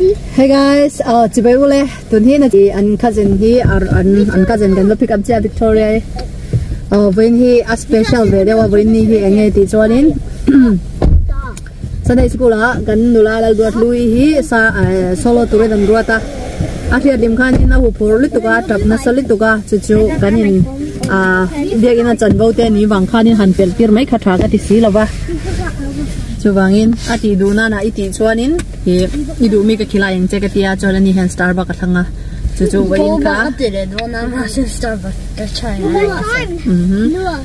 Hey guys, uh, chibai ule tun hi na an cousin hi ar an an cousin kan va pick up chia Victoria i. Uh, vawiin hi a special ve deuh a vawiin ni hi enge tih chuanin Sunday school ah kan nula Lalduat Lui hi sa eh, solo turin an ruat a a hriat lim khanin a huphur lutuk a tap nasa lutuk a chu chu kan in ah biakina chanvo te ni vang khanin han pelh tir mai kha tha ka ti si lova chuvangin a tih duh nana i tih chuanin Hi i duh mi ka khilai ang che ka tia chuan ani hian Starbucks a thlang a chu chu vawiin kha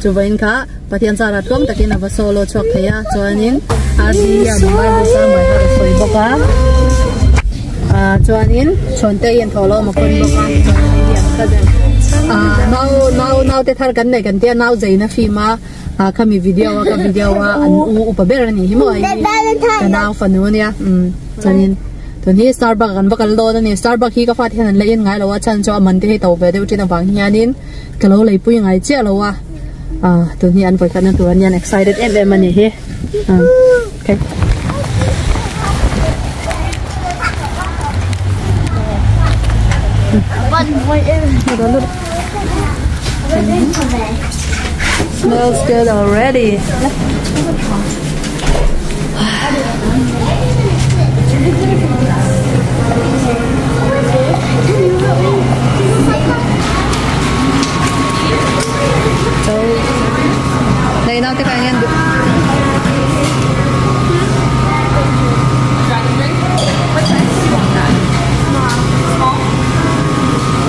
chu vawiin kha Pathian zara tluang takin a va solo chhuak thei a chuanin RC hian Bible sang mai kha a sawi bawk a ah chuanin chhuante hian thawhlawm a pawn bawk a chuan hei hi an cousin ah nau nau naute thar kan nei kan tia nau zeina film a. Ah khami video a ka video a an u upa ber ani hi maw hei ka nau fanu ania umm chuanin tun hi starbucks kan va kal dawn ani starbucks hi ka fate hian an la en ngai lo a chhan chu a man te hi to ve deuh thin avang hianin ka lo lei pui ngai chiah lo a ah tun hi an vawikhatna tur ania an excited em em ani hi umm okay. Smells good already. So, này nào cái này được.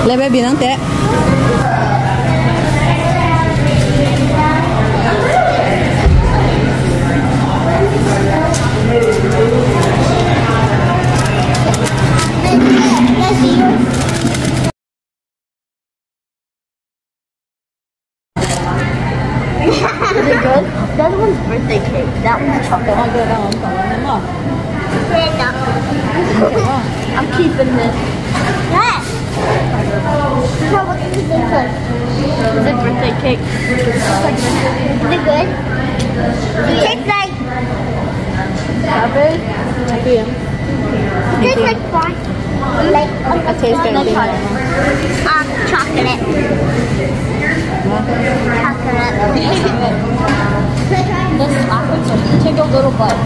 Le baby nang te. Is it good? That one's birthday cake. That one's chocolate. I'm keeping this. What? What is this one? Is it birthday cake? Is it good? It tastes like strawberry. It tastes like fun. Like a taste chocolate. Chocolate. This take a little bite.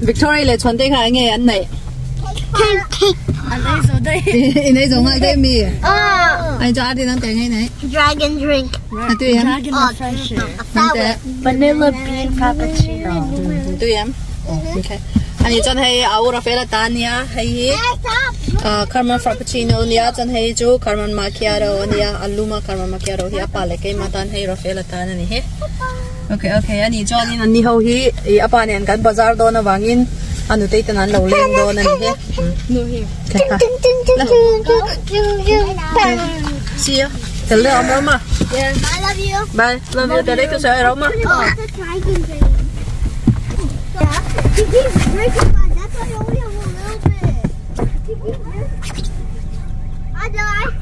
Victoria leh Chhuante kha enge an neih? Cake. An ei zo daih. In ei zo nghal daih mi? Ai chu Adi nang te ngei nei? Dragon drink. A tui em? Dragon refresher. Vanilla bean frappuccino. Tui em? Okay. Ani chuan hei a ura fel atan nia hei hi caramel frappuccino nia chuan hei chu caramel macchiato ania a lum a caramel macchiato hi a pa leh keimah tan hei Rafael atan ani hi. Okay okay ani chuanin anni ho hi ih a pa nen kan bazar dawn avangin a nutei ten an lo leng dawn ani hi. See you. Tel le awm roma. Bye. Love you. Tel le chu sawi roma.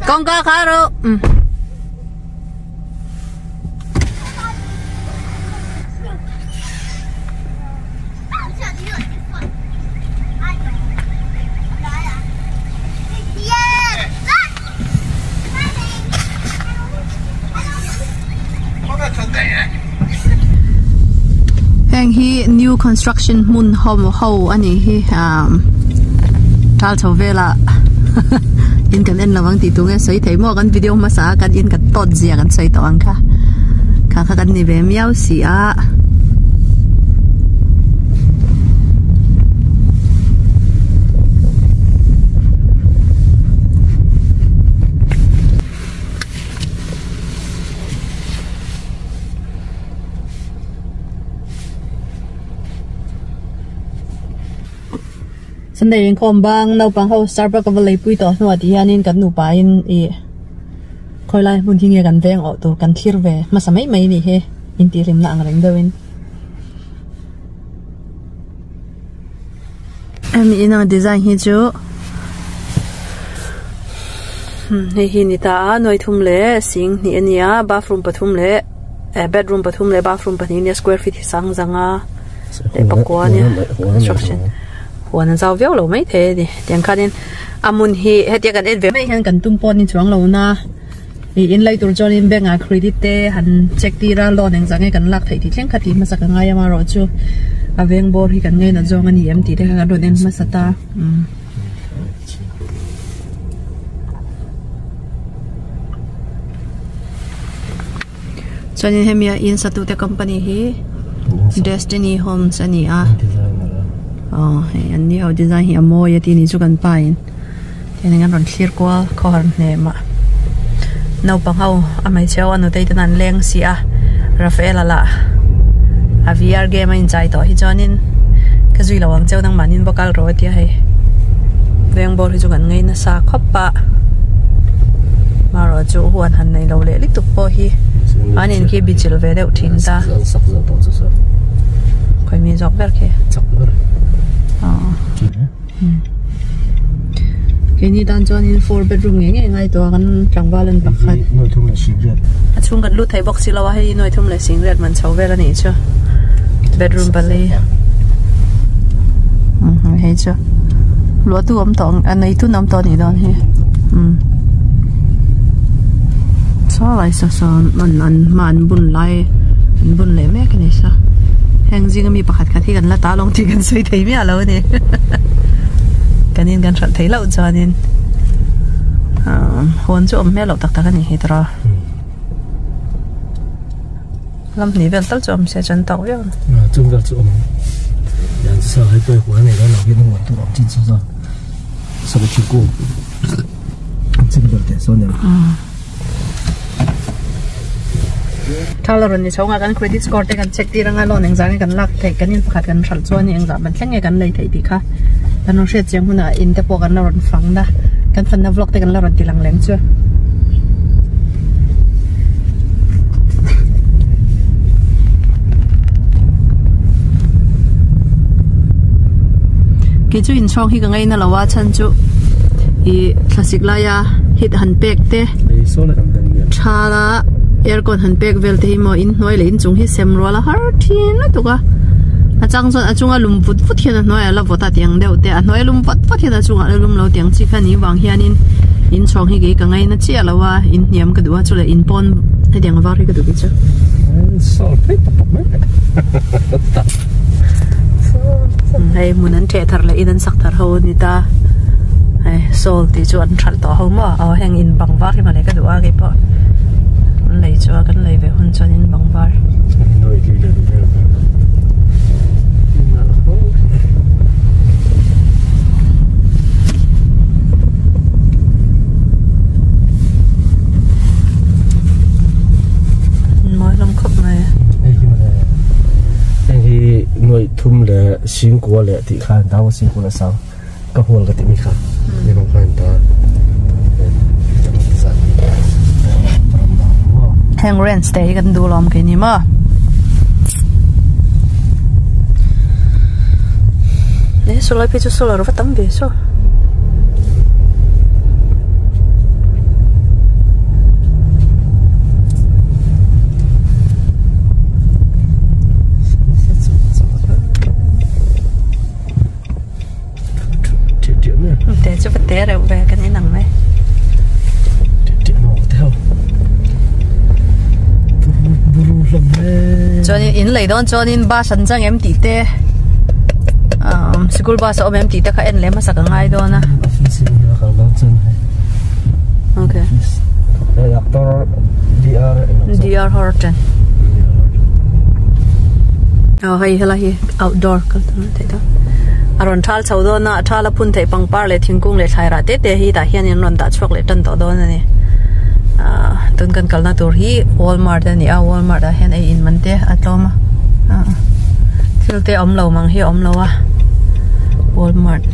Kawngka kha rawh. Heng hi new construction hmun ho ho a nih hi ah ṭhal chho velah in kan en lo ang tih tur nge sawi thei maw kan video hmasa a kan in kan tawt zia kan sawi tawh ang kha kha kha kan ni ve miau si a. Sunday inkhawm bang naupang ho Starbucks ka va leipui tawh hnuah tih hianin kan nupa in ih khawi lai hmun hi nge kan veng awh tur kan thlir ve hmasa mai mai anih hi intihhlimna ang reng deuhin. Hemi in ang design hi chu hei hi a ni ta a nuai thum leh sing hnih a ni a bathroom pathum leh. Bedroom pathum leh bathroom pahnih ania square feet hi sang zanga leh pakua ania construction huan a zau viau lo mai thei a ni tiang khanin a hmun hi hetia kan en ve mai hian kan tum pawh a ni chuang lo na ih in lei tur chuanin bank ah credit te han check tir a loan engzah nge kan lak theih tih thleng kha tih hmasa ka ngai amarawh chu a veng bawr hi kan ngainat zawng a ni em tih te kha kan rawn en hmasa ta umm. Chuanin hemi a in satute company hi Destiny Homes a ni a aw hei an ni ho design hi a mawi a tih ni chu kan pa in tiangin an rawn thlir kual khawhar hnem a naupang ho a hmeichhe ho a nutei ten an leng si a Rafaela lah a VR game a inchai tawh hi chuanin ka zui lo ang cheu nangmahni bawk a rawh a tia hei veng bawr hi chu kan ngei nasa khawp a marawh chu huan han nei lo leh lutuk pawh hi an in khi bichilh ve deuh thin ta khawi mi zawk ber khi keini tan chuanin four bedroom ngei ngei ngai tawh a kan tlangval an pakhat a chhung kan lut thei bawk si lo a hei nuai thum leh singriat man chho vel a nih chu bedroom pali hei chu luah tu awm tawh a nei tun awm tawh a nih dawn hi umm saw lai saw sawn an an hma an bun lai an bun leh mek a ni saw heng zinga mi pakhat khat hi kan la ta lawng tih kan sawi thei miah lo a ni kan in kan hralh thei loh chuanin ahh huan chu awm hmel loh tak tak a ni hi tawrh a. Lam hnih vel tal chu awm se chuan tawk viau a. Chung vel chu awm lian chu sa hei pawh huan nei dawn lo hian huan tur awm chin chu chuan saw thingkung chin vel teh sawn nen. Thal a rawn ni chho nga kan credit score te kan check tir anga loan engzah nge kan lak theih kan in pakhat kan hralh chuan engzah ban thleng nge kan lei theih tih kha kan rawn hriat chiang hunah in te pawh kan la rawn fang na kan fanna vlog te kan la rawn ti lang leng chu. Kei chu inchhawng hi ka ngaina lo a chhan chu ih thlasik laia heat han pek te thala aircon han pek vel te hi maw inhnuai leh inchung hi sem rual a har thin lutuk a a chang chuan a chunga lum vut vut hian a hnuaiah a la vawt a tih ang deuh te a hnuaia lum vat vat hian a chungah a la lum lo tih ang chi kha ni vang hianin inchhawng hi kei ka ngaina chiah lo a inhniam ka duh a chuleh inpawn hetiang var hi ka duh chu. Hei hmun an ṭheh thar leh in an sak thar ho a ni ta hei sawl tih chu an hralh tawh ho maw aw heng in bang var hi mawle ka duh a keipawh an lei chu a kan lei ve hun chuan in bang var. Mawi hlawm khawp mai. Hei hi mawle heng hi nuaih thum leh singkua leh tih kha an ta a singkua leh sang ka hual ka tih mi kha ni bawk kha an ta Heng ranch te hi kan duh lawm keini maw. E saw lai phei chu solar va tam ve saw. Te chu va te reuh ve kan inang mai. Chuanin in lei dawn chuanin bus an chang em tih te sikul bus a awm em tih te kha en leh hmasa ka ngai dawn a. Okay. DR Horton. Oh hei helai hi outdoor kal tur a theih ta. A rawn thal chho dawn a, a thal a phun theih pangpar leh thingkung leh thlai rah te te hi tah hian in rawn dah chhuak leh tan tawh dawn a ni. Ahh tun kan kalna tur hi Walmart a ni a, Walmart ah hian ei in man te a tlawm a, ahh thil te awm lo mang hi a awm lo a, Walmart.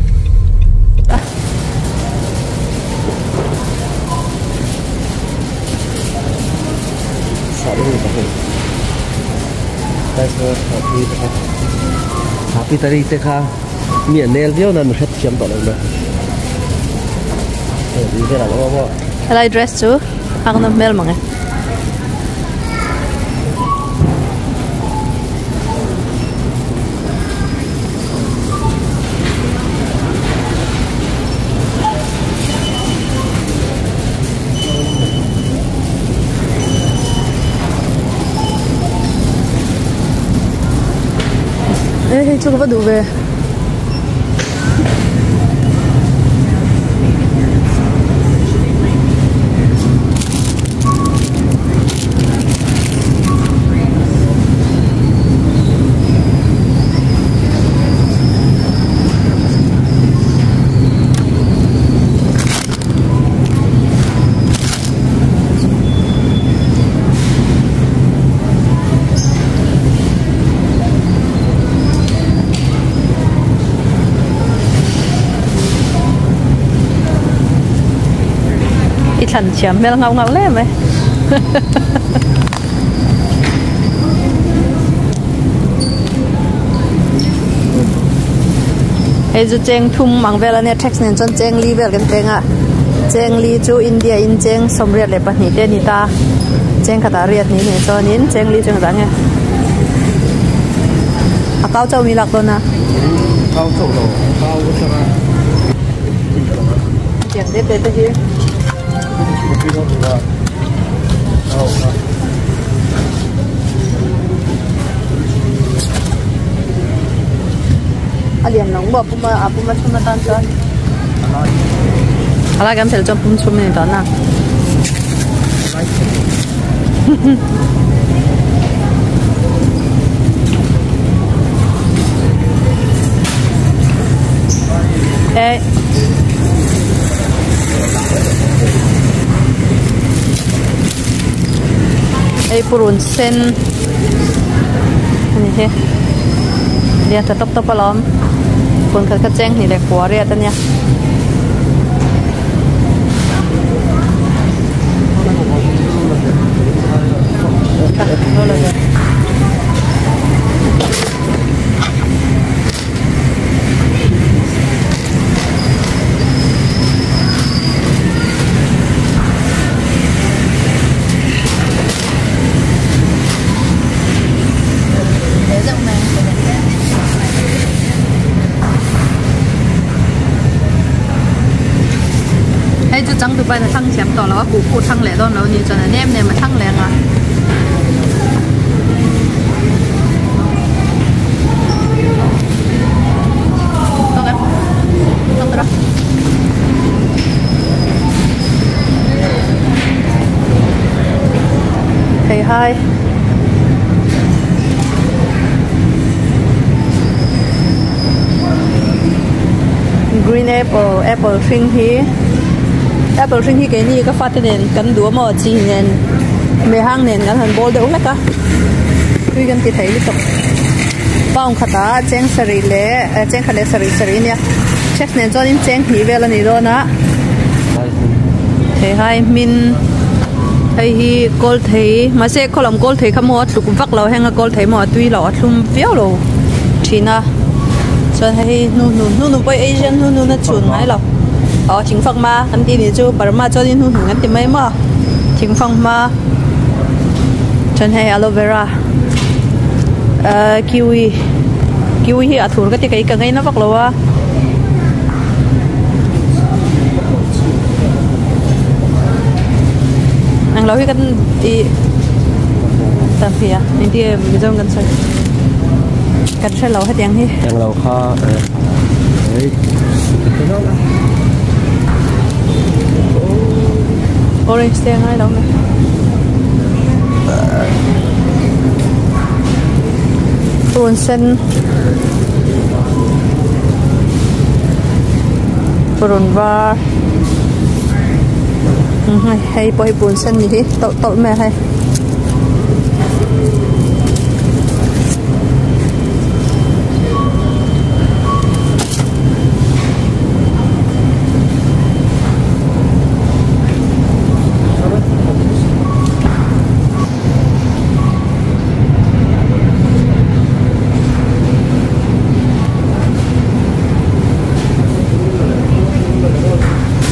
Pi te kha mi an nel viau nan mi hret thiam tawh lo na Helai dress chu ang na hmel mang e. Hei chu ka va duh ve. I thlan thiam hmel ngau ngau hle mai. Hei chu cheng thum ang vel ania tax nen chuan cheng li vel kan peng a cheng li chu India in cheng sawmriat leh pahnih te a ni ta cheng khatah riat ni nih chuanin cheng li chu engzah nge a kau chauh mi lak dawn a. Kau chauh lo kau atanga Tiang te te te hi. A lian lo maw pum a pum a chhum atan chuan a lai kan phel chuan pum chhum a ni tawh na. Ê. Hei purun sen a ni hi lian tha tawp tawp alawm phun khat kha cheng hnih leh kua riat a nia. Hei chu changtu pahin a thlang thiam tawh lo a kuh pawh a thlang leh dawn lo a nih chuan a nem nem a thlang leh ang a. Theihai green apple apple hring hi apple hring hi keini ka fate nen kan duh a maw chi nen mehang nen kan han bawl deuh hlek a tui kan ti thei lutuk pound khatah cheng sarih leh cheng khat leh sarih sarih a nia tax nen chuanin cheng hnih vel a ni dawn a theihai hmin hei hi kawl thei mahse khawlam kawl thei kha maw a tluk vak lo heng a kawl thei maw a tui loh a thlum viau lo thin a chuan hei hi hnuhnun hnuhnun pawh hi asian hnuhnun a chhun ngai lo aw thingfak hma kan tih nih chu burma chuanin hnuhnun kan ti mai maw thingfak hma chuan hei aloe vera ahh kiwi kiwi hi a thur ka ti kei ka ngaina vak lo a. Englo hi kan ih tam hi a engtin nge mizo in kan sawi kan hrelo hetiang hi. Englo kha eh Orange te a ngai lo mai. Purun sen Purun var hei pawh hi purun sen ni hi tawlh tawlh mai a hei.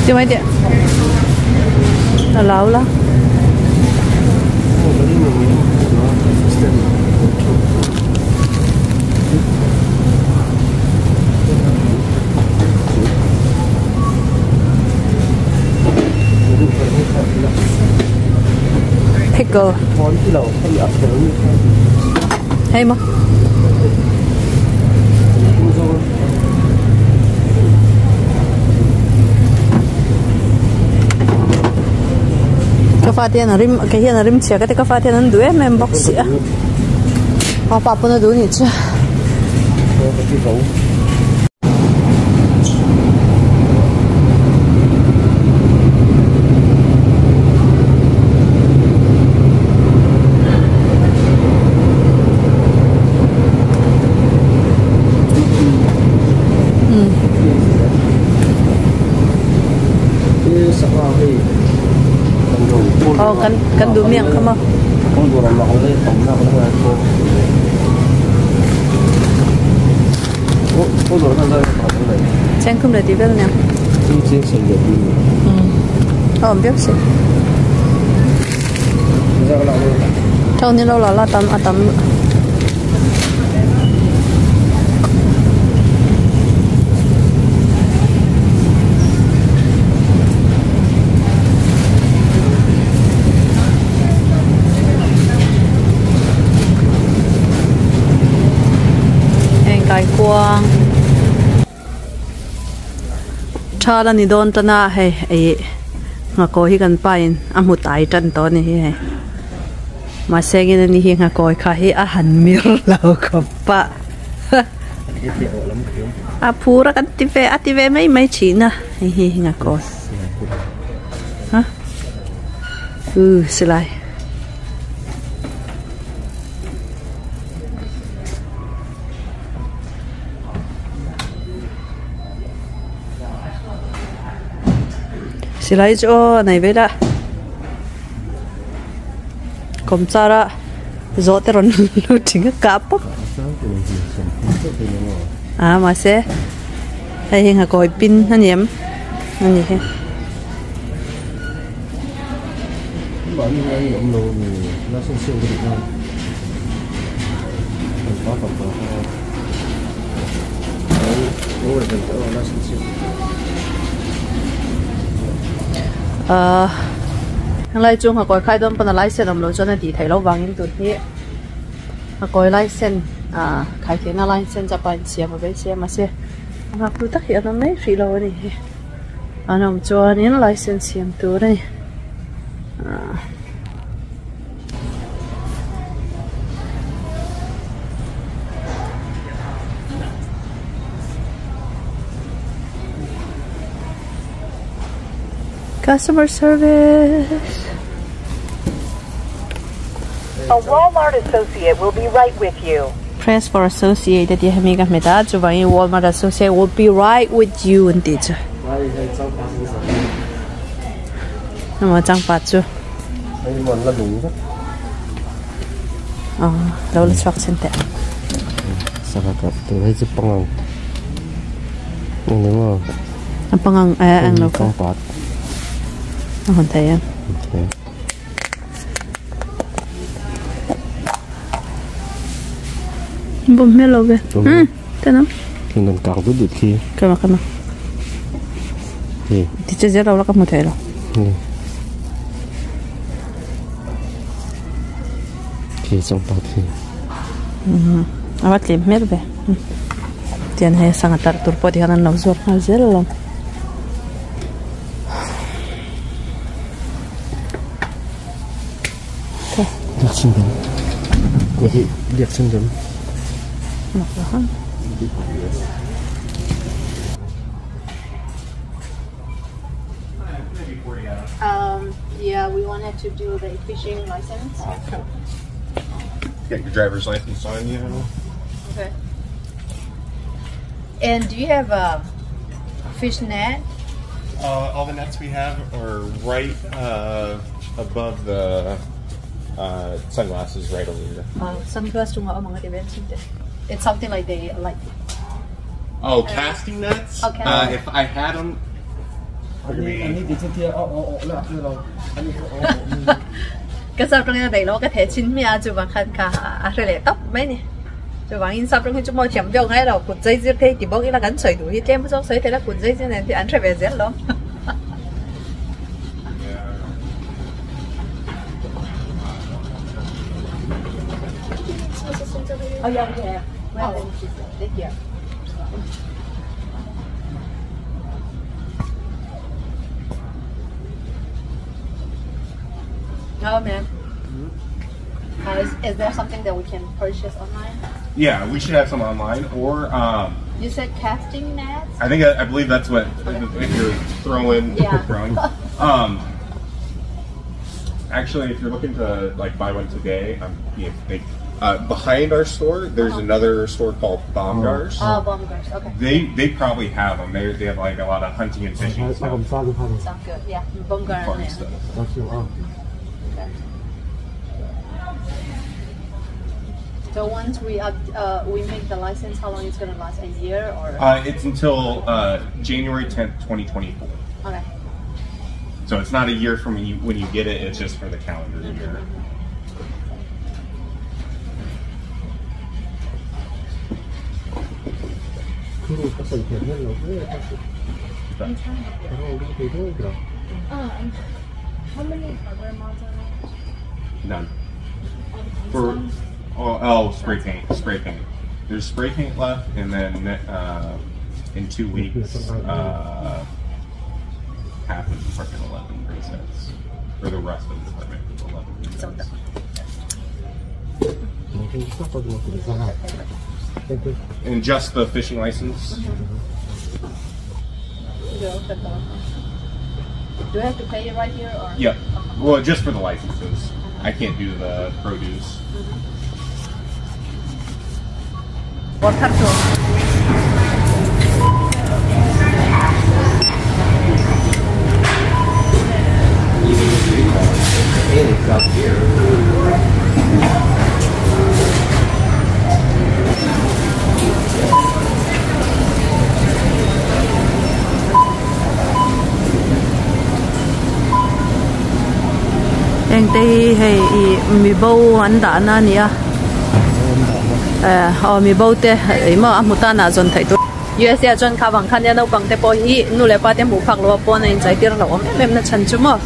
Ti mai teh a lau la. Pickle hei maw. Ka fate hian a rim kei hian a rim chhia ka ti ka fate hian an duh em em bawk si a a pa pawn a duh anih chu. Aw kan kan duh miang kha maw. Cheng khum leh tih vel nia. A awm viau si. Tho ni lo la la tam a tam. Heng kaikuang thal a ni dawn tan a hei ih nghakawi hi kan pa in a hmu tai tan tawh a ni hi hei mahse engin ani hi nghakawi kha hi a han mir lo khawp a a phur a kan ti ve a ti ve mai mai thin a hei hi nghakawi ha uh silai. Silai chu aw a nei vel a kawmchar a zawh te rawn lut thin a kah pawp a mahse hei hi nghakawi pin a ni em a ni hi. Ahh helai chu nghakawi khai dawn pawn a license awm loh chuan a tih theih loh vangin tun hi nghakawi license ahh khai theihna license a pain siam a beisei a mahse a nghaktu tak hi an awm mai hrih lo a ni hi an awm chuanin license siam tur a ni ahh. Customer service. A Walmart associate will be right with you. Press for associate a tih hemi ka hmet a chuvangin Walmart associate will be right with you an tih chu. Emaw changpat chu. Aw lo la chhuak chhin teh. A pangang eh eng lo kha. A hawn thei em. Bawm hmel lo ve. Hmm tenawm. Kama kama. Ti che zel lo la ka hmu thei lo. A va tlem hmel ve. Tian hei sangha tarh tur pawh tikhan an lo zuar nghal zel alawm. Um, yeah, we wanted to do the fishing license. Get your driver's license on you. Okay. And do you have a fish net? Uh, all the nets we have are right uh, above the uh, sunglasses, right over here. Uh, sunglasses It's something like they like. Oh, casting nets? Okay. Uh, if I had them. Ka sap tawngin a daih lo ka theh chin hmiah a chuvang khan ka a hre leh tawp mai ni. Chuvangin sap tawng hi chu maw thiam deuh ngai lo kut zai zir thei ti bawk ila kan sawi duh hi tlem zawk sawi theih la kut zai zir nen te an hre ve zel lo. Oh yeah, yeah. Well, thank you. Oh man. Is, is there something that we can purchase online? Yeah, we should have some online or You said casting nets? I think I believe that's what if you're throwing throwing. Actually, if you're looking to like buy one today, behind our store there's another store called Baumgars. Oh, Baumgars. Okay. They probably have them. They have like a lot of hunting and fishing stuff. Sounds good. Yeah, Baumgars. Farm stuff. Okay. So once we we make the license, how long it's gonna last? A year or? It's until January 10th, 2024. Okay. So it's not a year from when you get it. It's just for the calendar year. How many hardware mods are there? None. For oh, spray paint, spray paint. There's spray paint left, and then in 2 weeks, half of Department 11 resets, or the rest of Department 11 resets. And just the fishing license. Do I have to pay it right here, or? Yeah. Well, just for the licenses. I can't do the produce. Heng te hi hei i mi bo an dah na ania aw mi bo te emaw a hmu tan ah zawn theih tur USA ah chuan kha vang khan nia naupang te pawh hi nu leh pa te hmuh phak loh a pawn a inchai tir hlauh awm em em na chhan chu maw.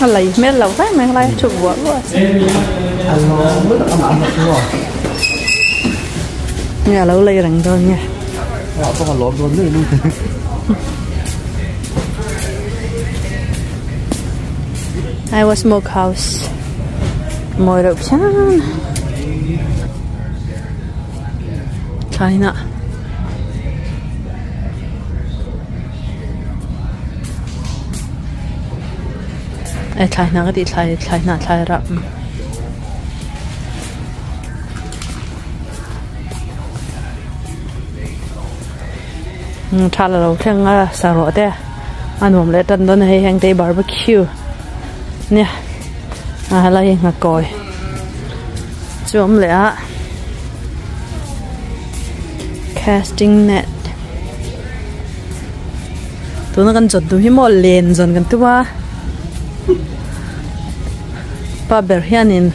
A lei hmel lo vek mai helai thu buah buah a nge a lo lei reng dawn nge Iowa smoke house mawi reuh phian thlaina e thlai hna ka tih thlai thlai hnah thlai rah tha la lo thleng a sarawh te a nuam leh tan dawn a hei heng te hi barbecue nia a helai hi nghakawi chu a awm leh a casting net. Tuna kan zawn tum hi maw len zawn kan tum a pa ber hianin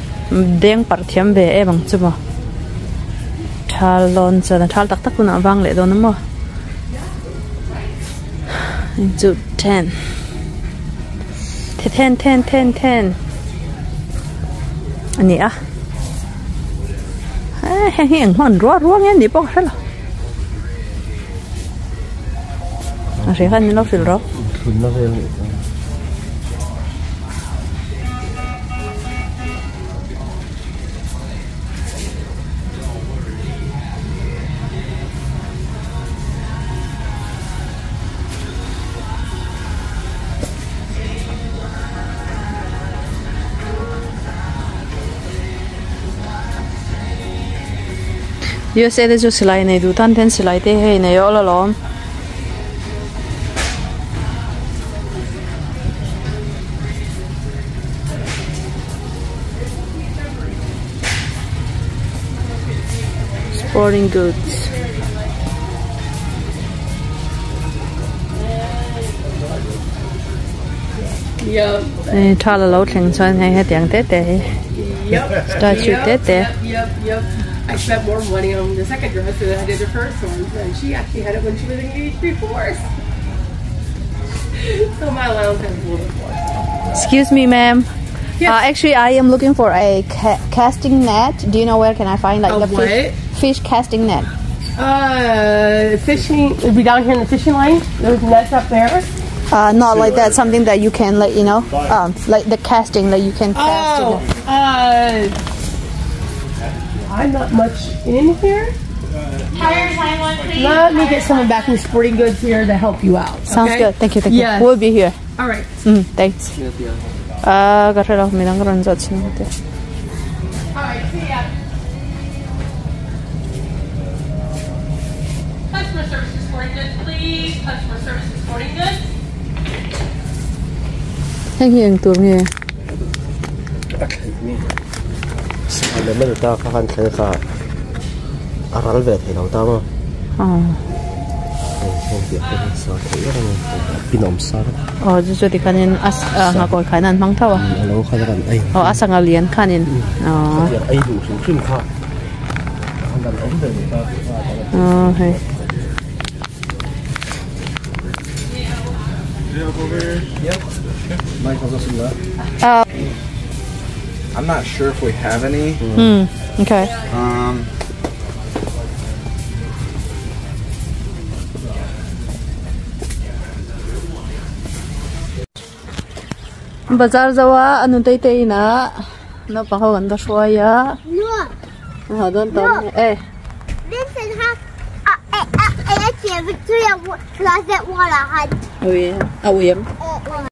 deng parh thiam ve em ang chu maw thal dawn chuan a thal tak tak hunah vang leh dawn a maw chu then then then then then a ni a heng hi eng hman ruah ruah nge nih pawh ka hre lo. A hre khan min lo hrilh rawh. Thunna vel nih chuan. USA te chu silai nei duh tan ten silai te hei nei awl alawm. Sporting goods. Tha la lo thleng chuan hei hetiang te te hi statue te te. I spent more money on the second dress than I did the first one, and she actually had it when she was engaged before. So my allowance is a little bit more. Excuse me, ma'am. Yes. Uh, actually, I am looking for a ca casting net. Do you know where can I find like a the what? fish, fish casting net? Uh, fishing. It'd be down here in the fishing line. There's nets up there. Uh, not like that. Something that you can like you know, um, like the casting that you can cast. Oh, uh, I'm not much in here. Let me get someone back in sporting goods here to help you out. Sounds okay? good. Thank you. Thank you. Yes. We'll be here. All right. Mm, thanks. Ah, ka hrelo midang ka rawn zawh chin ang ti. All right. See ya. Customer services sporting goods, please. Customer services sporting goods. Heng hi eng tur nge? A thlei mi sangha lem a ni ta kha khan thlei kha a ral ve thei lo ta maw hei heng piah te hi sa thei ber a ni pin awm sa vek aw chu chu tikhanin a nghakawi khain an hmang tho a a lo khan a rawn ei aw a sangha lian khanin aw khatiang ei duh hrim hrim kha a han awm ve ni ta aw hei. I'm not sure if we have any. Mm, okay. Um, Bazar zo a a nutei te inah naupang ho kan va hruai a a dawn tawh e. Ui a ui em.